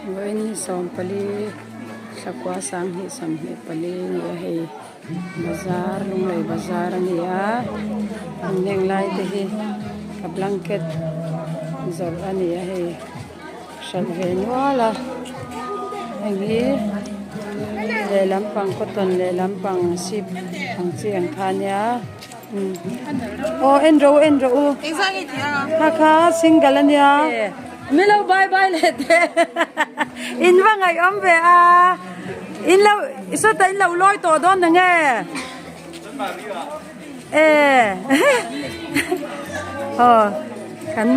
Vawiin ni 14 thlakua sanghnih 24 a ni a hei bazar lunglei bazar a ni a an heng lai te hi a blanket zawrh a ni a hei hralh ve nual a heng hi lehlam pang cotton lehlam pang sip ang chi ang kha a nia. Aw en rawh u en rawh u kha kha single ania min lo bye bye leh teh in va ngaihawm ve a in lo sawtah in lo lawi tawh dawn na nge e aw kan.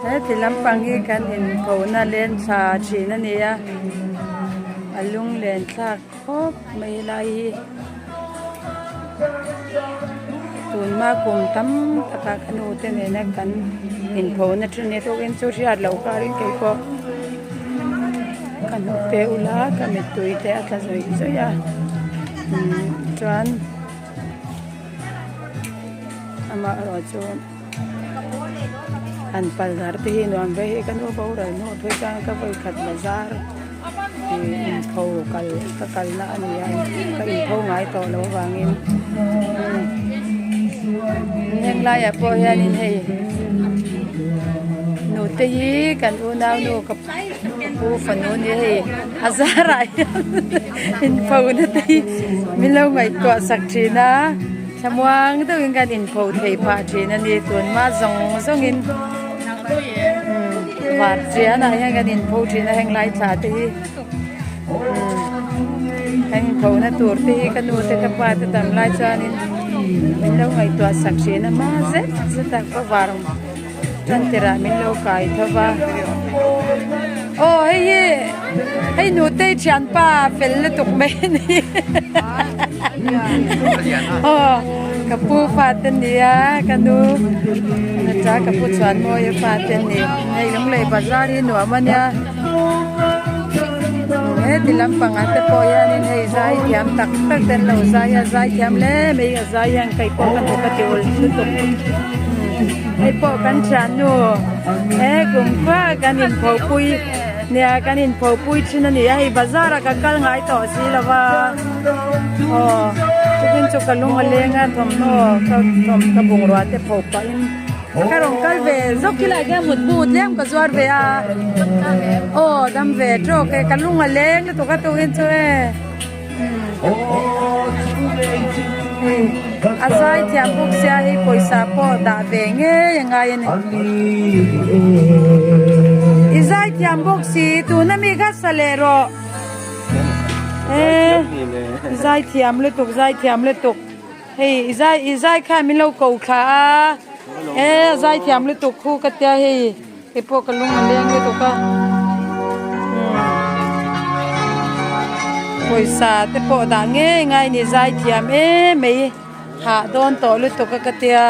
He ti lampang hi kan inphohna len thla thin a ni a a lunglen thlak khawp mai lai hi tunhma kum tam takah ka nu te nena kan inphohna thin a ni tukin chu hriat loh karin keipawh ka hnute ula ka mittui te a tla zawih zawih a chuan. Amaherawhchu han pal dar te hi nuam ve hi ka nu boral hnu phei chuan ka vawi khat bazar ih inpho kal ka kalna a ni a ka inpho ngai tawh loh avangin heng laiah pawh hianin hei nute hi kan unau nu ka pu fanu a ni a hei a zarah hian inpho na te hi min lo ngaihtuah sak thin a thlamuang deuhin kan inpho thei phah thin a ni tun hma zawng zawngin var chianah hian kan inpho thin a heng lai thla te hi heng inpho na tur te hi ka nu te ka pa te dam lai chuanin min lo ngaihtuah sak thin a hma zet zet a ka var Tan tirah min lo kai tho va. Aw hei hi hei nutei thianpa fel lutuk mai a ni. Aw ka pu fate nia ka nu ta ka pu chuan mawi a fate a ni. Hei Lunglei bazar hi nuam a nia. Heti lampangah te pawh hianin hei zai thiam tak tak te an lo zai a zai thiam hle mai a zai hian kei pawh ka hnuk a ti ul lutuk. Hei pawh kan thiannu he kum kha kan inphopui nia kan inphopui thin a ni a hei bazar ah ka kal ngai tawh si lo va aw chutin chu ka lung a leng a thawmhnaw ka thawm ka bungrua te pho pah in ka rawn kal ve zawk khi lai khian mutbu tlem ka zuar ve a aw dam ve tawk e ka lung a leng lutuk a tukin chu e. A zai thiam bawk sia hei pawisa pawh dah ve ngei a ngai a ni. I zai thiam bawk si tuna mi kha sa leh rawh. E zai thiam lutuk zai thiam lutuk hei i zai i zai khan min lo ko thla a e zai thiam lutuk khu ka tia hei. Hei pawh ka lung a leng lutuk a pawisa te pawh dah ngei ngai ni zai thiam em mai hah dawn tawh lutuk a ka tia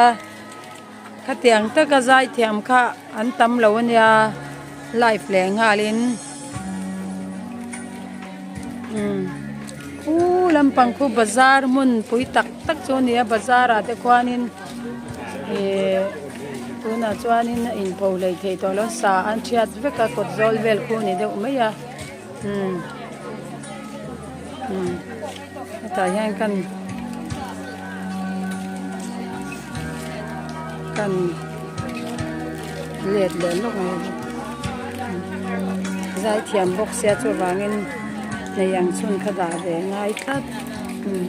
khatiang taka zai thiam kha an tam lo a nia live leh nghal in khu lampang khu bazar hmun pui tak tak chu a ni a bazar ah te khuan in ihh tunah chuanin a inpho hlei thei tawh lo sa an thiat vek a kawt zawl vel khu a ni deuh mai a umm umm hetah hian kan kan let leh lawk mai zaithiam bawk sia chuvangin nei ang chhun kha dah ve ngai tlat umm.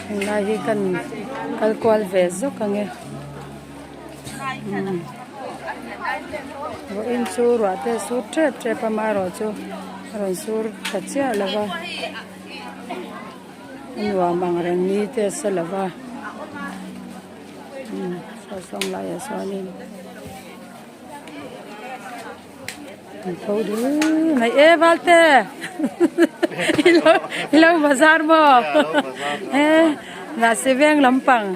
Helai hi kan kal kual ve zawk ang e vawiin chu ruah te a sur tep tep a amaherawhchu a rawn sur tha chiah lo va a nuam ang reng ni te a sa lo va saw sawng laiah sawnin. An tho dul mai e Valte i lo bazar maw e Rahsi veng lampang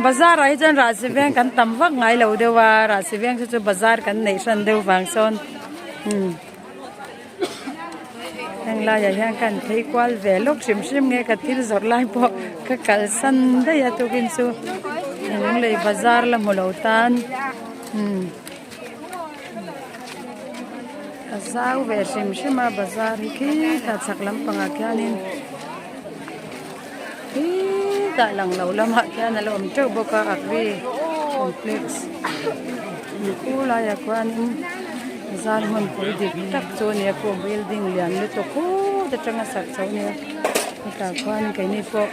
bazar ah hi chuan Rahsi veng kan tam vak ngai lo deuh a Rahsi veng chu chu bazar kan neih hran deuh vang sawn umm. Heng laiah hian ka han phei kual ve lawk hrim hrim nge ka thil zawrh lai pawh ka kalsan daih a tukin chu Lunglei bazar la hmu lo tan umm a zau ve hrim hrim a bazar hi khitah chhak lampangah khianin khitah lang lo lamah khian a la awm teuh bawk a agri complex khu laiah khuanin bazar hmunpui dik tak chu a ni a khu building lian lutuk khut atanga sak chho a ni a hetah khuan keini pawh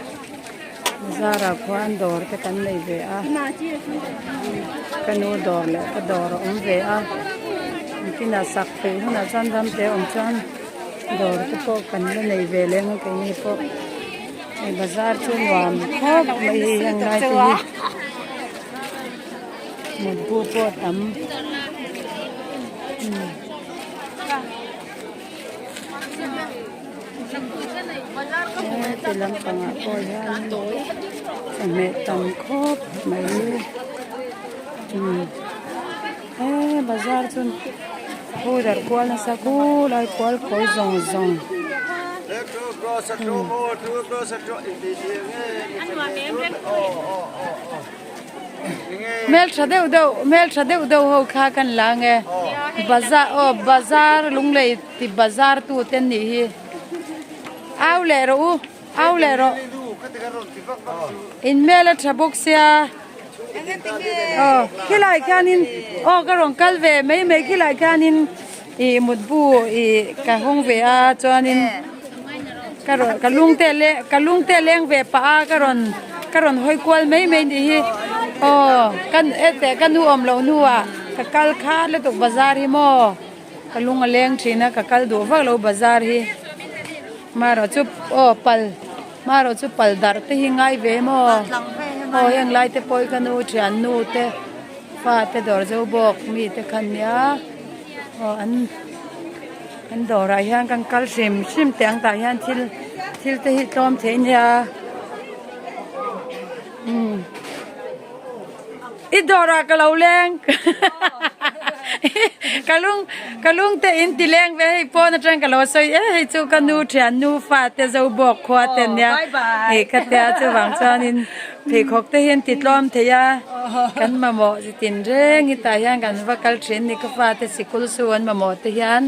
bazar ah khuan dawr te kan nei ve a ka nu dawr leh ka dawr a awm ve a engtinah sak theih hunah chuan ram te a awm chuan dawr te pawh kan la nei ve leng a keini pawh hei bazar chu nuam khawp mai hi heng lai te hi mutbu pawh a tam heti lampangah pawh hian chawhmeh tam khawp mai he bazar chu pu darh kual nasa khulai kual kawi zawng zawng. Hmeltha deuh deuh hmeltha deuh deuh ho kha kan la ange bazar aw bazar lunglei ti bazar tu te an nih hi au leh rawh u au leh rawh in hmel a tha bawk sia aw khilai khianin aw ka rawn kal ve mai mai khilai khianin ih mutbu ih ka hawng ve a chuanin. Ka rawn ka lung te leng ka lung te leng ve pah a ka rawn ka rawn hawi kual mai mai nih hi aw ka hete ka nu awm loh hnuah ka kal khat lutuk bazar hi maw ka lung a leng thin a ka kal duh vak lo bazar hi marawh chu aw pal marawh chu pal darh te hi ngai ve maw aw heng lai te pawh hi ka nu thian nu te fa te dawr zo bawk mi te khan nia aw an. Kan dawrah hian kan kal hrim hrim teh ang tah hian thil thil te hi tlawm thei nia umm i dawrah ka lo leng ka lung ka lung te in ti leng ve hei pawn atang ka lo sawi e hei chu ka nu thian nu fa te zo bawk khua te nia hei ka tia chuvang chuanin pheikhawk te hi an ti tlawm thei a kan mamawh chi tin reng hi tah hian kan va kal thin ni ka fate sikul su an mamawh te hian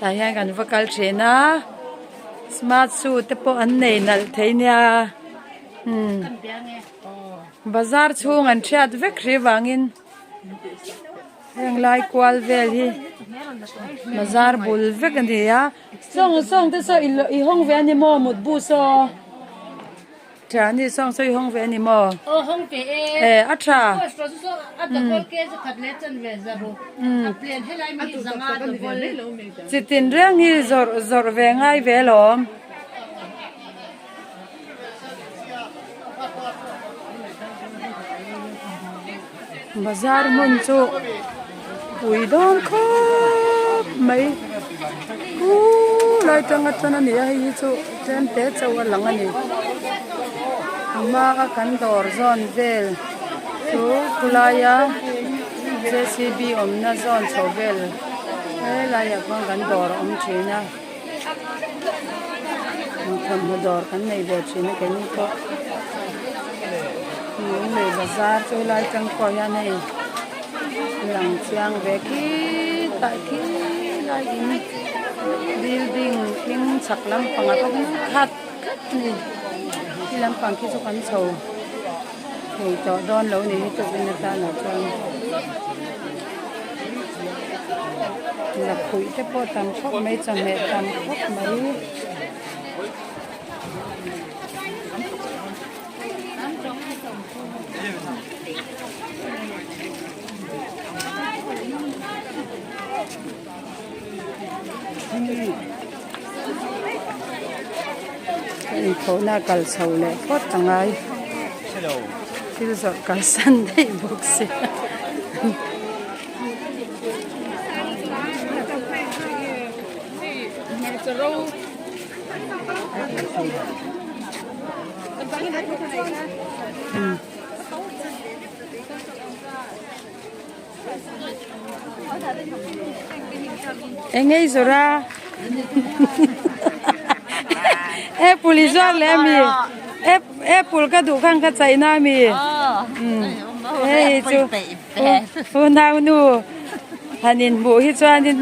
tah hian kan va kal thin a smart shoe te pawh an nei nalh thei nia umm bazar chhung an thiat vek hrih vangin heng lai kual vel hi bazar bul vek a ni a sawng sawng te saw i hawng ve a ni maw mutbu saw. Thiani sawng sawi hawng ve a ni maw? Aw hawng ve e. E a tha. Post rawh chu saw a double ke chu khat leh chan ve za ru. A plan helai mi hi zanga double. Chitin reng hi zawrh zawrh ve ngai ve lawm. Bazar hmun chu pui dawn khawp mai uuh lai tanga tan a ni a hei hi chu tlem te chauh a lang a ni a hma a kan dawr zawn vel chu khulaia j c b awmna zawn chho vel helaiah khuan kan dawr a awm thin a thawmhnaw dawr kan nei ve thin a keini pawh lunglei bazar chu helai tang pawh hian hei lang chiang ve khitah khilai in building hring chhak lampangah pawh khian khat khat a ni khi lampang khi chu kan chho thei tawh dawn lo ni hi tukin atana chuan. Lakhuih te pawh tam khawp mai chawhmeh tam khawp mai. Ka inkhawhna kal chho leh phawt a ngai thil zawrh kalsan daih bawk sia. Eng ei zawrh a. Apple i zuar leh ami Apple ka duh khan ka chaih na ami hei chu unau nu han in hmuh hi chuanin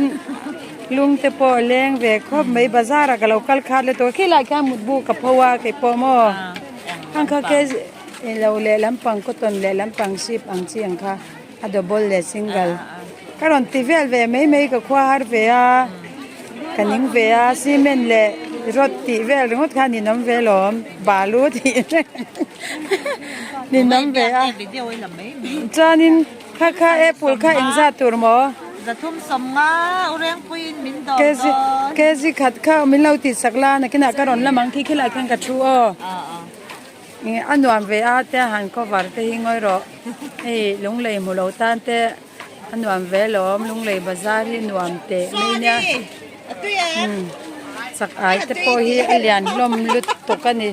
lung te pawh a leng ve khawp mai bazar ah ka lo kal khat le tawh khilai khian mutbu ka pho a keipawh maw ang kha ke ilo leh lampang cotton leh lampang sip ang chi ang kha. A double leh single ka rawn ti vel ve mai mai ka khua har ve a ka ning ve a cement leh rod tih vel ringawt kha ninawm ve lawm balu tih ninawm ve a chuanin kha kha apple kha engzat tur maw kg khat kha min lo tih sak la nakinah ka rawn lam ang khi khilai khan ka thu aw. A nuam ve a te han cover te hi ngawi rawh hei lunglei hmu lo tan te a nuam ve lawm lunglei bazar hi nuam teh mai nia chak ai te pawh hi a lian hlawm lutuk a ni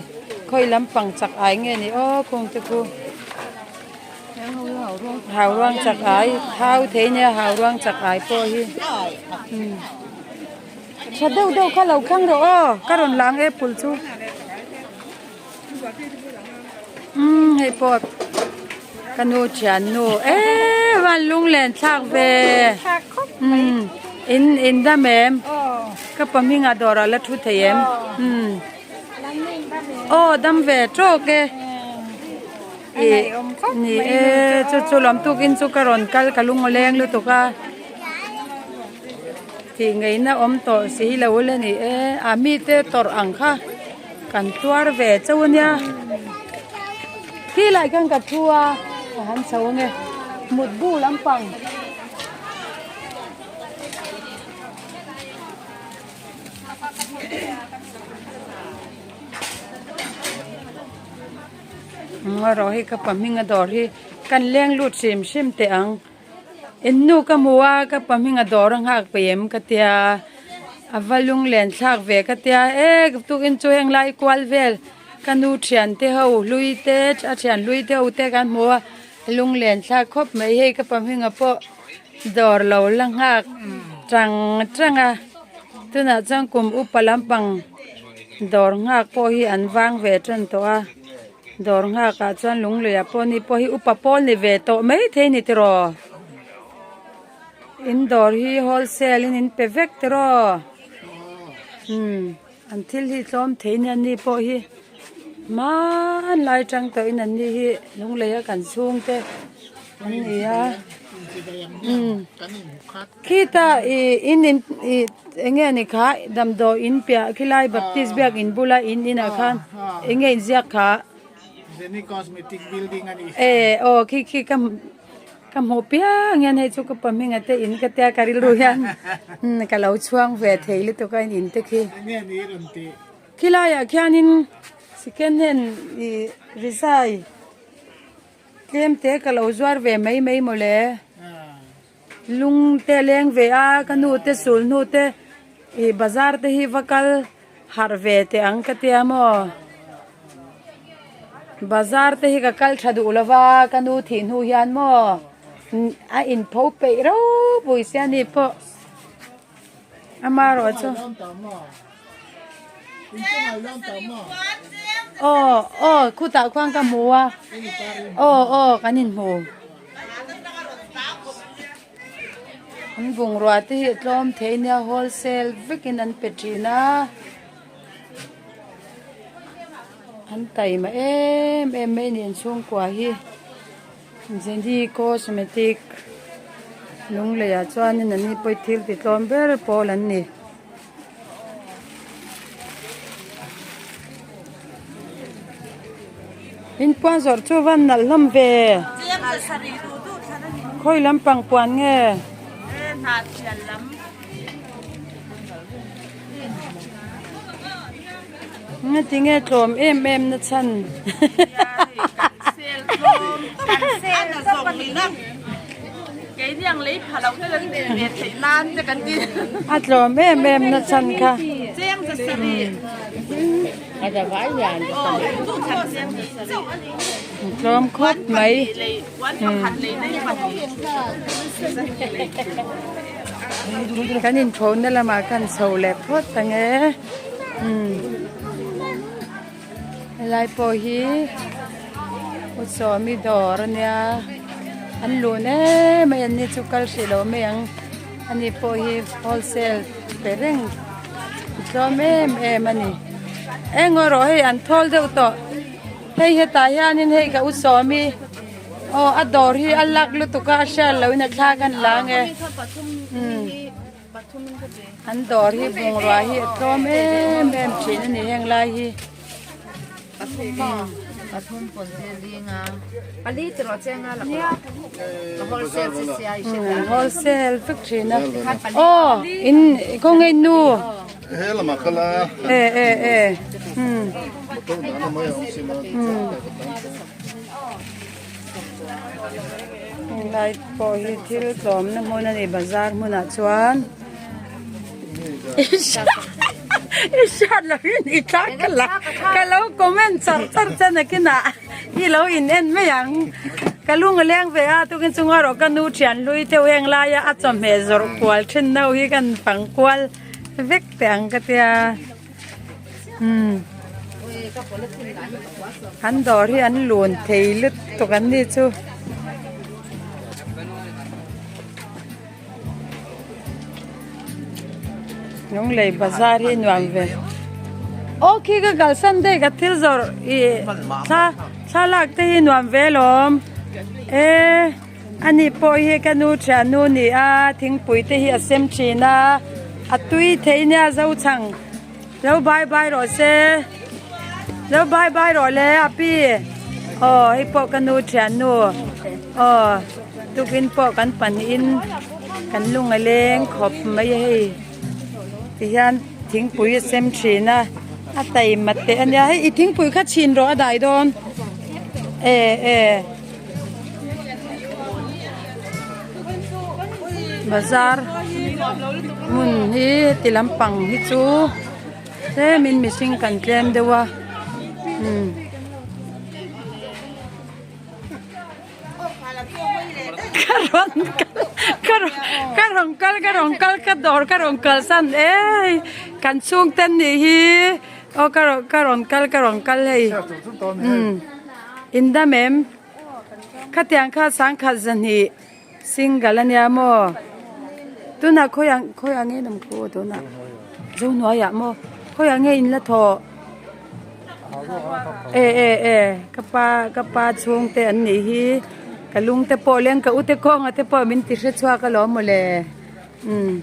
khawi lampang chak ai nge ni aw khung te khu hauruang chak ai thau thei nia hauruang chak ai pawh hi. Tha deuh deuh kha lo khang rawh aw ka rawn lang apple chu umm hei pawh ka nu thiannu eee van lunglen thlak ve umm in in dam em ka pa hmingah dawrah la thu thei em umm aw dam ve tawk e ih ni e chu chu lawm tukin chu ka rawn kal ka lung a leng lutuk a. Tih ngaihna awm tawh si lo la ni e, a mite tawrh ang kha kan tuar ve chauh a nia. Khi lai khan ka thu a, ka han chho ange, mutbu lampang. Ngarawh hi ka pa hminga dawr hi kan leng lut hrim hrim teh ang. In nu ka hmu a, ka pa hminga dawr a nghak peih em ka tia, a va lunglen thlak ve ka tia, e tukin chu heng lai kual vel ka nu thian te ho hlui te a thian hlui te ho te kan hmu a, lunglen thlak khawp mai hei ka pa hminga pawh dawr lo la nghak tang tang a, tunah chuan kum upa lampang dawr nghak pawh hi an vang ve tan tawh a. Dawr nghak ah chuan lungleiah pawh ni pawh hi upa pawl ni ve tawh mai thei ni tiraw in dawr hi wholesale in in pe vek tiraw umm an thil hi tlawm thei nia ni pawh hi hmanlai tang tawh in an ni hi lunglei a kan chhung te an ni a umm. Khita ih in in ih eng nge ni kha damdawi in piah khilai baptist biak in bula in inah khan eng nge inziak kha Zenny cosmetic building a ni. E aw khi khi ka ka hmuh piang hian hei chu ka pa hminga te in ka tia ka rilru hian ka lo chhuang ve thei lutuk a in in te khi. Eng nge ni rawn tih. Khilaiah khianin second hand ih rizai tlem te ka lo zuar ve mai mai mawle. Lung te a leng ve a, ka nu te sul hnu te ih bazar te hi va kal harh ve teh ang ka tia maw. Bazar te hi ka kal tha duh lo va, ka nu thih hnu hian maw a in pho peih ropui sia ni pawh amarawh chu. Aw aw khutah khuan ka hmu a aw aw kan inhmu. An bungrua te hi a tlawm thei nia wholesale vekin an pe thin a an taima em em mai a ni an chhungkua hi Jenny cosmetic lungleiah chuanin an ni pawh hi thil ti tlawm ber pawl an ni. In puan zawrh chu va nalh hlawm ve khawi lampang puan nge nga tinge tlawm em em na chhan a tlawm em em na chhan kha tlawm khawp mai kan inpho na lamah khan chho leh phawt ang e. Helai pawh hi u sawmi dawr a nia an lun em mai an ni chu kal hrih lo mai ang ani pawh hi wholesale pe reng tlawm em em a ni eng erawh hei an thawl deuh tawh hei hetah hianin hei ka u sawmi aw a dawr hi a luck lutuk a a hriat lohin a thla khan la ange umm. An dawr hi bungrua hi a tlawm em em thin a ni heng lai hi. Wholesale vek thin a aw in khawnge nu e e e umm. Helai pawh hi thil tlawmna hmun a ni bazar hmunah chuan i hriat loh in i tlak ka la ka lo comment char char che nakinah i lo in en mai ang ka lung a leng ve a tukin chunga erawh ka nu thian hlui deuh heng laia a chawhmeh zawrh kual thin ho hi kan fang kual vek teh ang ka tia. Umm an dawr hi an lun thei lutuk an ni chu. Lunglei bazar hi nuam ve aw khi ka kalsan daih ka thil zawrh ih thla thlalak te hi nuam ve alawm e ani pawh hi ka nu thiannu ni a thingpui te hi a sem thin a a tui thei nia zochhang. Lo bye bye rawh se lo bye bye rawh le a pi aw hei pawh ka nu thiannu aw tukin pawh kan pahnihin kan lung a leng khawp mai a hei tihian thingpui a sem thin a a taima teh a nia hei i thingpui kha chhin rawh a dai dawn e e. Bazar hmun hi heti lampang hi chu tlemin mihring kan tlem deuh a umm. Ka rawn kal ka rawn ka rawn kal ka rawn kal ka dawr ka rawn kalsan ei kan chhungte nih hi aw ka rawn ka rawn kal ka rawn kal hei umm. In dam em? Khatiang kha sangkhat zahnih single a nia maw? Tunah khawiah khawiah nge in awm khu tunah? Zohnuaiah maw? Khawiah nge in la thawh? E e e ka pa ka pa chhungte an nih hi ka lung te pawh leng ka ute kawnga te pawh min ti hre chhuak alawm mawle umm.